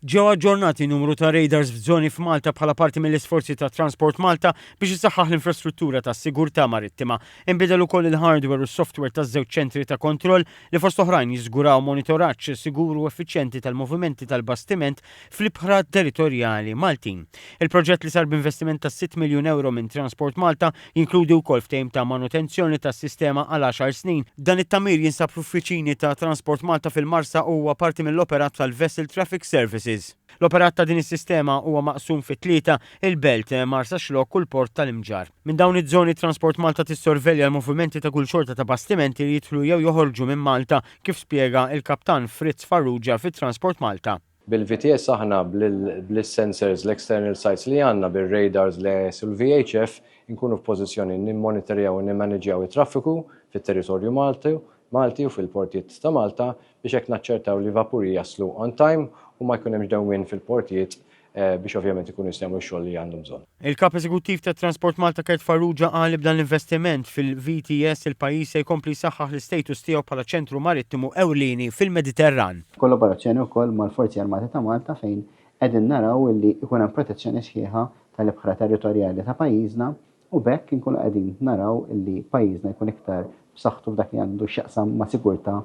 Ġew aġġornati numru ta' radars f'żoni f'Malta bħala parti mill-isforzi ta' Transport Malta biex isaħħaħ l-infrastruttura tas-sigurtà marittima. Inbidel ukoll il-hardware u s-software taż-żewġ ċentri ta' kontroll li fost oħrajn jiżguraw monitoraġġ sigur u effiċjenti tal-movimenti tal-bastiment fl-ibħra territorjali Maltin. Il-proġett li sar b'investiment ta' sitt miljun ewro minn Transport Malta jinkludi wkoll ftehim ta' manutenzjoni tas-sistema għal għaxar snin. Dan it-tagħmir jinsab fl-uffiċini ta' Transport Malta fil-Marsa u huwa parti mill-operat tal-Vessel Traffic Services. L-operat ta' din is-sistema huwa maqsum fi tlieta, il-Belt, Marsaxlokk u l-Port tal-Imġarr. Minn dawn iż-żoni Transport Malta tissorvelja l-movimenti ta' kull xorta ta' bastimenti li jidħlu jew joħorġu minn Malta, kif spjega l-Kaptan Fritz Farrugia fi Transport Malta. Bil-VTS aħna bl-sensors, l-external sites li għandna, bir-radars, l-AIS u l-VHF, inkunu f'pożizzjoni nimmonitorjaw u nimmaniġjaw it-traffiku fit-territorju Malti Malti u fil-portijiet ta' Malta biex hekk naċċertaw li vapuri jaslu on time u ma jkun hemmx dewmien fil-portijiet biex ovvjament ikunu jistgħu jagħmlu x-xogħol li għandhom bżonn. Il-Kap Eżekuttiv ta' Transport Malta Kurt Farrugia qal li b'dan l-investiment fil-VTS il-pajjiż se jkompli jsaħħaħ l-istatus tiegħu bħala ċentru marittimu ewlieni fil-Mediterran. Kollaborazzjoni wkoll mal-Forzi Armati ta' Malta fejn qegħdin naraw illi jkun hemm protezzjoni sħiħa tal-ibħra territorjali ta' pajjiżna u b'hekk inkunu qegħdin naraw illi pajjiżna jkun iktar b'saħħtu f'dak li għandu x'jaqsam ma' sigurtà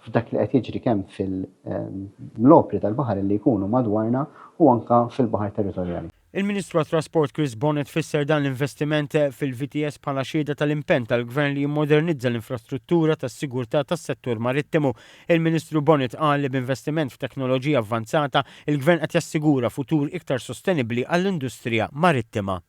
f'dak li qed jiġri kemm fil-opri tal-baħar li jkunu madwarna u anke fil-baħar territorjali. Il-Ministru għat-Trasport Chris Bonett fisser dan l-investiment fil-VTS bħala xhieda tal-impenn tal-Gvern li jimmodernizza l-infrastruttura tas-sigurtà tas-settur marittimu. Il-Ministru Bonett qal li b'investiment f'teknoloġija avvanzata, il-Gvern qed jassigura futur iktar sostenibbli għall-industrija marittima.